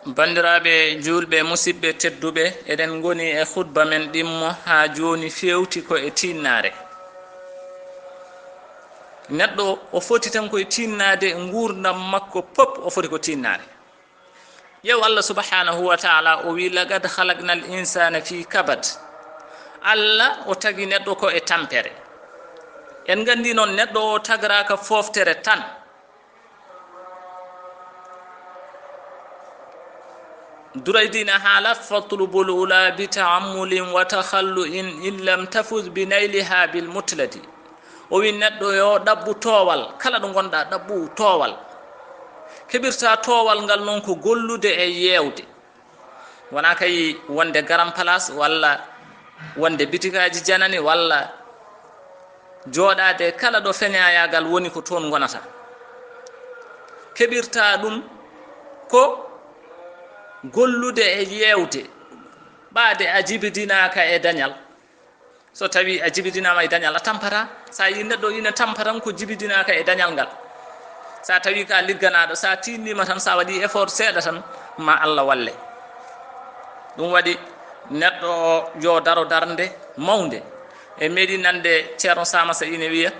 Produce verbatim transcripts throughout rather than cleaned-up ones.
Banndiraaɓe juulɓe, musidɓe tedduɓe, eɗen ngoni e khutba men ɗimmo haa jooni feewti ko e tiinnaare. Neɗɗo o foti tan ko e tiinnaade, nguurndam makko pop o foti ko tiinnaare. Ƴeew, Allah subhanahu wa ta'ala o wi: "Laqad khalaqnal insana fi kabad." Allah o tagi neɗɗo ko e tampere. En nganndi noon neɗɗo o tagraaka fooftere tan. Duraydi na haalat: "Fatlubul ula bi ta'ammulin wa takhallu'in in lam tafuz bi nayliha bil mutladi." O wi neɗɗo yo ɗaɓɓu toowal, kala ɗo ngonɗa ɗaɓɓu toowal. Keɓirta toowal ngal noon ko gollude e yeewde. Wonaa kay wonde garan place walla wonde bitikaaji janani walla jooɗaade kala ɗo feñaayaagal woni ko toon ngonata. Keɓirta ɗum ko gollude e yeewde, ɓaade a jibidinaaka e dañal. So tawi a jibidinaama e dañal, a tampata. So a yii neɗɗo ina tampa tan ko jibidinaaka e dañal ngal. So a tawi ka ligganaaɗo, so a tiinniima tan, so a waɗii effort seeɗa tan, ma Allah walle. Ɗum waɗi neɗɗo o yo daro darnde mawnde. E meeɗi nande Ceerno Samasa ina wiya,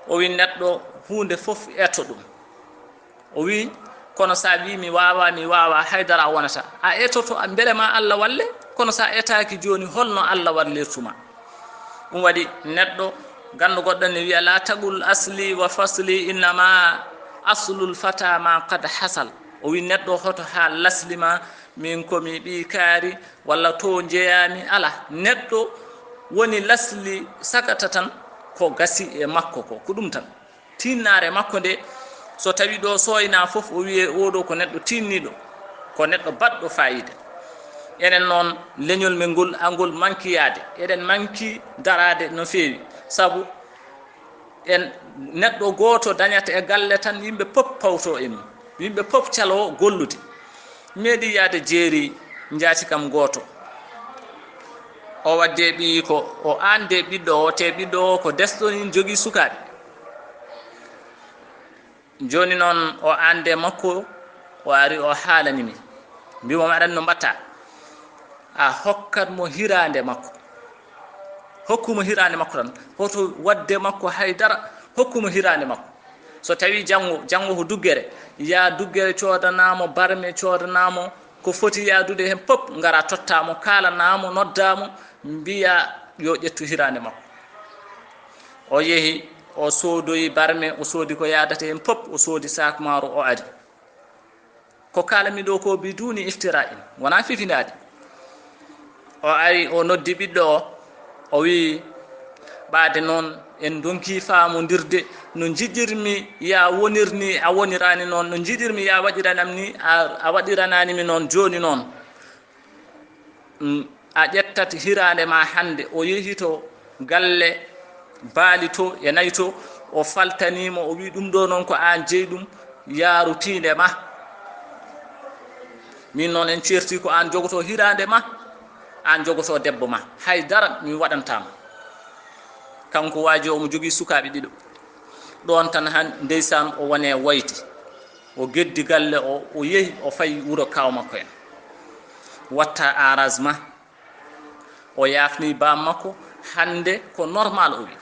o wi neɗɗo huunde fof eto ɗum. O wi, kono so a wi mi waawa, mi waawa, haydara a wonata. A etoto, a mbele ma Allah walle, kono so a etaaki jooni, holno Allah wallirtuma? Ɗum waɗi neɗɗo ganndo goɗɗo ne wiya, "La taqul asli wa fasli, innama aslul fata ma qad hasal." O wi neɗɗo hoto haa lasli ma, min ko mi ɓii kaari, walla to njeyaami, ala. Neɗɗo woni lasli sakata tan ko gasi e makko ko, ko ɗum tan. Tiinnaare makko nde, so tawi ɗo sooyna fof, o wiyee oɗo ko neɗɗo tiinniiɗo, ko neɗɗo baɗɗo faayiida. Enen noon, leñol men ngol, angol mankiyaade, eɗen manki daraade no feewi, sabu en neɗɗo gooto dañata e galle tan, yimɓe pop pawto e mum, yimɓe pop calo gollude. Meeɗi yaade jeeri njaati kam gooto. O wadde ɓiyi ko o aan de ɓiɗɗo o, te ɓiɗɗo o ko desɗo nin jogii sukaaɓe. Jooni noon o aan de makko, o ari o haalani mi. Mbi mo, "Aɗa anndi no mbatta?" A hokkat mo hiraande makko. Hokku mo hiraande makko tan. Hoto wadde makko hay dara. Hokku mo hiraande makko. So tawi janngo, janngo ko duggere, yaa duggere coodanaa mo, barme coodanaa mo, ko foti yaadude heen pop, ngara totta mo, kaalanaa mo, noddaa mo, mbiya yo ƴettu hiraande makko. O yehi, o soodoyi barme, o soodi ko yaadata heen pop, o soodi saak maaro, o ari. Ko kaalanmi ɗo ko biduuni iftira'in, wonaa fifindaade. O ari, o noddi ɓiɗɗo o, o wiyi, "Ɓaade noon en ndonki faamondirde, no njiɗirmi ya wonir ni, a woniraani noon, no njiɗirmi ya waɗiranam ni, a, a waɗiranaani mi noon. Jooni noon, mm, a ƴettat hiraande ma hannde." O yehi to galle baali to e nayi to, o faltanii mo, o wiyi, "Ɗum ɗo noon ko aan jeyi ɗum, yaaru tiinde ma. Min noon en ceerti ko aan jogoto hiraande ma, aan jogoto debbo ma. Hay dara mi waɗantaa ma." Kanko waaji o, omo jogii sukaaɓe ɗiɗo. Ɗoon tan han ndeysaan o wone woyde. O geddi galle o, o yehi, o fayi wuro kaaw makko en. Watta arrangement. O yaafni baam makko, hannde ko normal, o wi.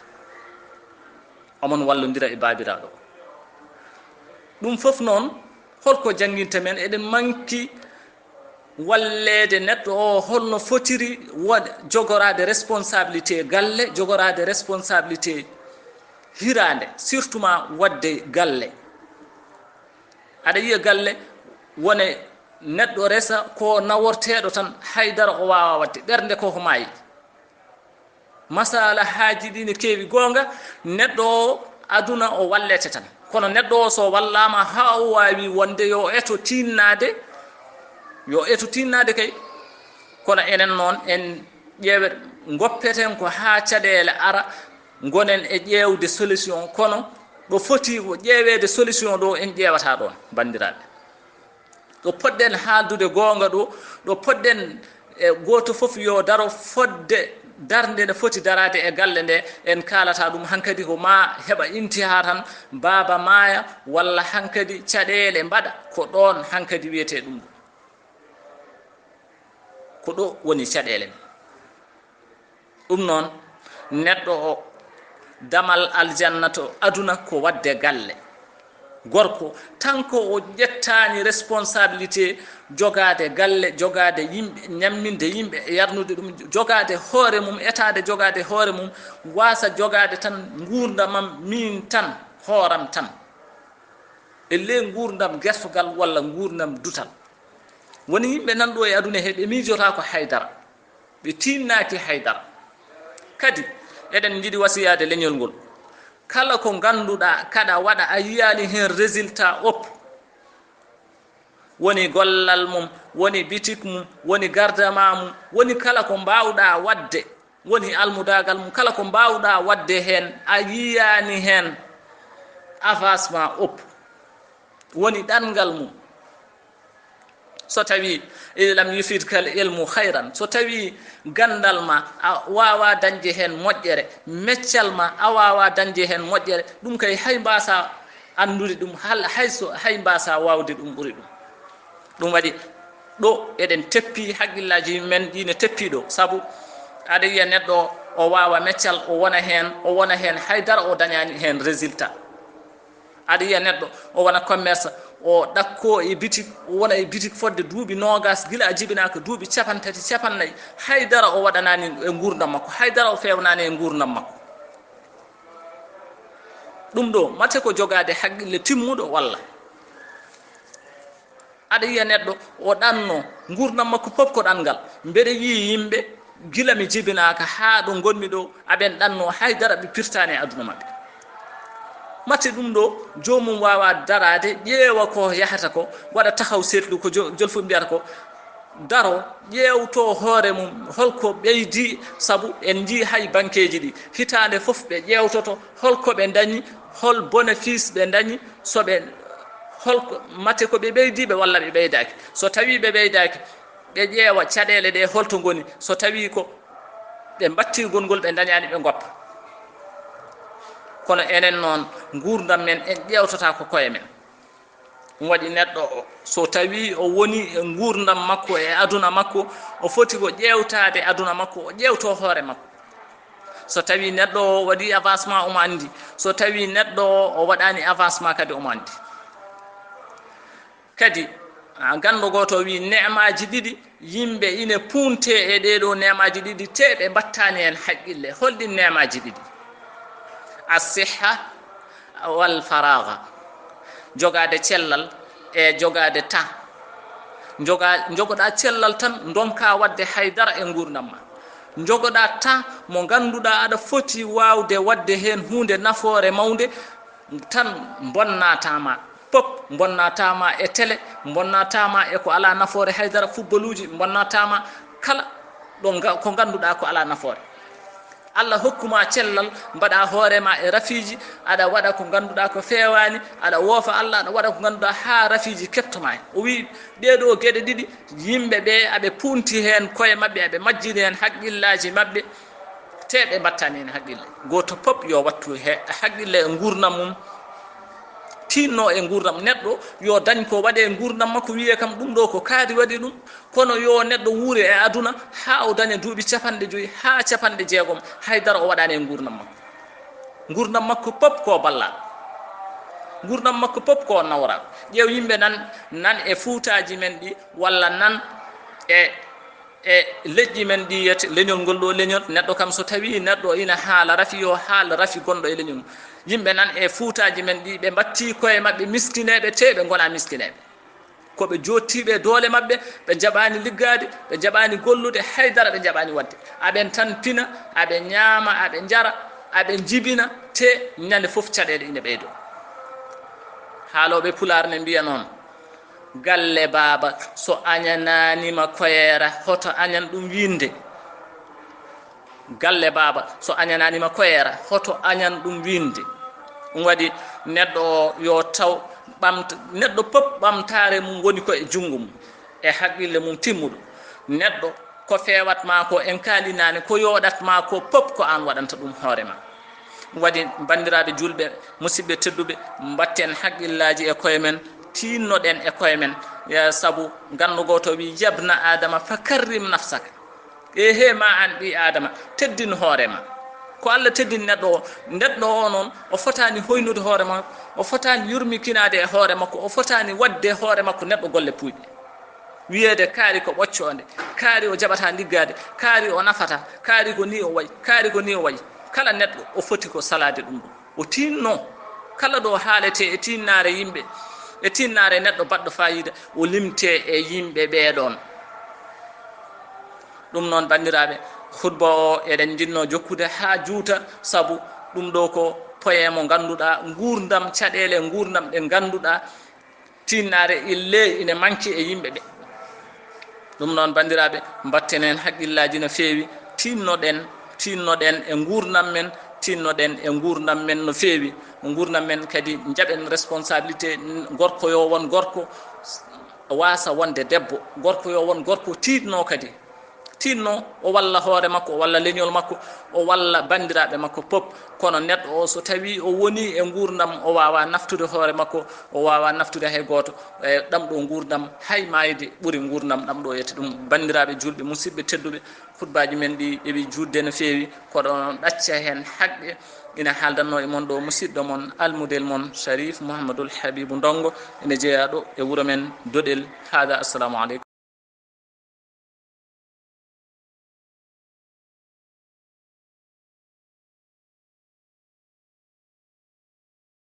Omon wallondira e baabiraaɗo. Ɗum fof noon, holko jannginta men? Eɗen manki walleede neɗɗo o, holno fotiri wa-, jogoraade responsabilité galle, jogoraade responsabilité hiraande, surtout ma waɗde galle. Aɗa yiya galle, wone neɗɗo resa ko naworteeɗo tan, hay dara o waawa waɗde, ɓernde ko ko maayi. Masala haaji ɗi ne keewi goonga, neɗɗo o aduna o wallete tan. Kono neɗɗo o so wallaama haa o waawi wonde yo eto tiinnaade, yo eto tiinnaade kay. Kono enen noon en ƴeewet, ngoppeten ko haa caɗeele ara, ngonen e ƴeewde solution. Kono ɗo foti o ƴeeweede solution ɗo en ƴeewata ɗoon, banndiraaɓe. Ɗo poɗɗen haaldude goonga ɗo, ɗo poɗɗen e gooto fof yo daro fodde darnde nde foti daraade e galle nde, en kaalata ɗum hankadi, ko ma heɓa intiha tan, baaba maaya, walla hankadi caɗeele mbaɗa, ko ɗoon hankadi wiyetee ɗum ɗum. Ko ɗo woni caɗeele men. Ɗum noon, neɗɗo o, damal aljanna to aduna ko waɗde galle. Gorko, tan ko o ƴettaani responsabilité jogaade galle, jogaade yimɓe, ñamminde yimɓe, yarnude ɗum, jogaade hoore mum, etaade jogaade hoore mum, waasa jogaade tan nguurndamam miin tan, hooram tan. E ley nguurndam gertogal walla nguurndam dutal. Woni yimɓe nan ɗo e aduna he, ɓe miijotaako haydara. Ɓe tiinnaaki haydara. Kadi, eɗen njiɗi wasiyaade leñol ngol. Kala ko ngannduɗaa kaɗa waɗa, a yiyaani heen résultat op. Woni gollal mum, woni bitik mum, woni gardama mum, woni kala ko mbaawɗaa waɗde, woni almudaagal mum, kala ko mbaawɗaa waɗde heen, a yiyaani heen avancement op. Woni ɗanngal mum. So tawii, "In lam yufidka al ilmu khayran", so tawii ganndal ma a waawaa dañde heen moƴƴere, meccal ma a waawaa dañde heen moƴƴere, ɗum kay hay mbaasaa anndude ɗum, hal-, hay so, hay mbaasaa waawde ɗum ɓuri ɗum. Ɗum waɗi ɗo eɗen teppi, haqqillaaji men ɗi ne teppi ɗo, sabu aɗa yiya neɗɗo o waawa meccal, o wona heen, o wona heen, haydara o dañaani heen résultat. Aɗa yiya neɗɗo o wona commerce, o ɗakkoo e bitik, o wona e bitik fodde duuɓi noogas, gila a jibinaaka, duuɓi capantati, capannay, haydara o waɗanaani e nguurndam makko, haydara o feewnaani e nguurndam makko. Ɗum ɗo, mate ko jogaade haqqille timmuɗo walla? Aɗa yiya neɗɗo o ɗanno, nguurndam makko fof ko ɗanngal. Mbeɗa yiyi yimɓe, gila mi jibinaaka haa ɗo ngonmi ɗo, aɓen ɗanno, haydara ɓe pirtaani e aduna maɓɓe. Mate ɗum ɗo, joomum waawa daraade, ƴeewa ko yahata ko, waɗa taxaw seetlu ko jo-, jolfuɓe mbiyata ko, daro, ƴeewto hoore mum, holko ɓeydi, sabu en njii hay bankeeji ɗi, hitaande fof ɓe ƴeewtoto holko ɓe ndañi, hol bénéfice ɓe ndañi, so ɓe, holko, mate ko ɓe ɓeydi ɓe walla ɓe ɓeydaaki. So tawii ɓe ɓeydaaki, ɓe ƴeewa caɗeele ɗe holto ngoni, so tawii ko ɓe mbattirgol ngol ɓe ndañaani ɓe ngoppa. Kono enen noon, nguurndam men en ƴeewtata ko koye men. Ɗum waɗi neɗɗo o, so tawii o woni e nguurndam makko, e aduna makko, o foti ko ƴeewtaade aduna makko, o ƴeewtoo hoore makko. So tawii neɗɗo o waɗii avancement, omo anndi. So tawii neɗɗo o, o waɗaani avancement kadi, omo anndi. Kadi, a, ganndo gooto o wii, neemaaji ɗiɗi, yimɓe ine puuntee e ɗee ɗoo neemaaji ɗiɗi, tee ɓe mbattaani heen haqqille. Holɗin neemaaji ɗiɗi? As-sihha wal faraaga. Jogaade cellal e jogaade temps. Njoga-, njogoɗaa cellal tan, ndonkaa waɗde hay dara e nguurndam ma. Njogoɗaa temps mo ngannduɗaa aɗa foti waawde waɗde heen huunde nafoore mawnde, tan mbonnataama pop, mbonnataama e télé, mbonnataama e ko alaa nafoore haydara, footballuuji, mbonnataama kala ɗo nga-, ko ngannduɗaa ko alaa nafoore. Allah hokkuma cellal, mbaɗa hoore ma e rafiiji, aɗa waɗa ko ngannduɗaa ko feewaani, aɗa woofa Allah, aɗa waɗa ko ngannduɗaa haa rafiiji keɓtoma. O wii, ɗee ɗoo geɗe ɗiɗi, yimɓe ɓe aɓe punti heen koye maɓɓe, aɓe majjini heen haqqillaaji maɓɓe, tee ɓe mbattani heen haqqille. Gooto pop yo wattu he haqqille e nguurndam mum, tiinno e nguurndam. Neɗɗo yo dañ ko waɗe e nguurndam makko, wiyee kam ɗum ɗoo ko kaari waɗi ɗum. Kono yo neɗɗo wuure e aduna haa o daña duuɓi capanɗe joyi haa capanɗe jeegom, hay dara o waɗaani e nguurndam makko. Nguurndam makko pop ko ballal. Nguurndam makko pop ko nawral. Ƴeew yimɓe nan, nan e fuutaaji men ɗi, walla nan e, e leƴƴi men ɗi, yiyete leñol ngol ɗoo leñol. Neɗɗo kam, so tawii neɗɗo ina haala rafi, yo haal rafi gonɗo e leñol mum. Yimɓe nan e fuutaaji men ɗi, ɓe mbattii koye maɓɓe miskineeɓe, tee ɓe ngonaa miskineeɓe. Ko ɓe jooɗtiiɓe e doole maɓɓe, ɓe njaɓaani liggaade, ɓe njaɓaani gollude, hay dara ɓe njaɓaani waɗde. Aɓen tan pina, aɓe ñaama, aɓe njara, aɓe njibina, tee ñande fof caɗeele ine ɓeydoo. Haalooɓe Pulaar ne mbiya noon, "Galle baaba, so añanaani ma koyeera, hoto añan ɗum wiinde." Galle baaba, so añanaani ma koyeera, hoto añan ɗum wiinde. Ɗum waɗi neɗɗo o yo taw ɓamt-, neɗɗo pop ɓamtaare mum woni ko e junngo mum, e haqqille mum timmuɗo. Neɗɗo Ko feewat maa ko, en kaalinaani, ko yooɗat maa ko, pop ko aan waɗanta ɗum hoore ma. Waɗi, banndiraaɓe juulɓe, musidɓe tedduɓe, mbatten haqqillaaji e koye men, tiinnoɗen e koye men. Ya, sabu ganndo gooto wi, "Yabna Aadama fa karrim nafsaka." E he ma aan ɓii Aadama, teddin hoore ma. Ko Alla teddin neɗɗo o, neɗɗo o noon, o fotaani hoynude hoore makko, o fotaani yurmikinaade e hoore makko, o fotaani waɗde hoore makko neɗɗo golle puuyɗe. Wiyeede kaari ko ɓoccoonde, kaari o jaɓataa liggaade, kaari o nafataa, kaari ko nii o wayi, kaari ko nii o wayi. Kala neɗɗo o foti ko salaade ɗum ɗum. O tiinno. Kala ɗo haaletee e tiinnaare yimɓe, e tiinnaare neɗɗo baɗɗo faayiida, o limtee e yimɓe ɓee ɗoon. Ɗum noon, banndiraaɓe, khutba o eɗen njiɗno jokkude haa juuta, sabu ɗum ɗo ko poye mo ngannduɗaa, nguurndam, caɗeele nguurndam ɗe ngannduɗaa, tiinnaare ille ine manki e yimɓe ɓe. Ɗum noon, banndiraaɓe, mbatten heen haqqillaaji no feewi, tiinnoɗen, tiinnoɗen e nguurndam men, tiinnoɗen e nguurndam men no feewi. Nguurndam men kadi njaɓen responsabilité, gorko yo won gorko, waasa wonde debbo, gorko yo won gorko tiiɗno kadi. Tiiɗno, o walla hoore makko, o walla leñol makko, o walla banndiraaɓe makko pop. Kono neɗɗo o, so tawii o wonii e nguurndam, o waawaa naftude hoore makko, o waawaa naftude hay gooto. E ɗam ɗo nguurndam, hay maayde ɓuri nguurndam ɗam ɗo yette ɗum. Banndiraaɓe juulɓe, musidɓe tedduɓe, khutbaaji men ɗi ɗeɓi juutde no feewi, koɗo ɗacca heen haqqe. Ina haaldanno e mon ɗo musiɗɗo mon, almudel mon, Sharif Mouhamadoul Habibou Ndongo, ene jeyaa ɗo e wuro men Doɗel. Haadaa, assalamu aleykum.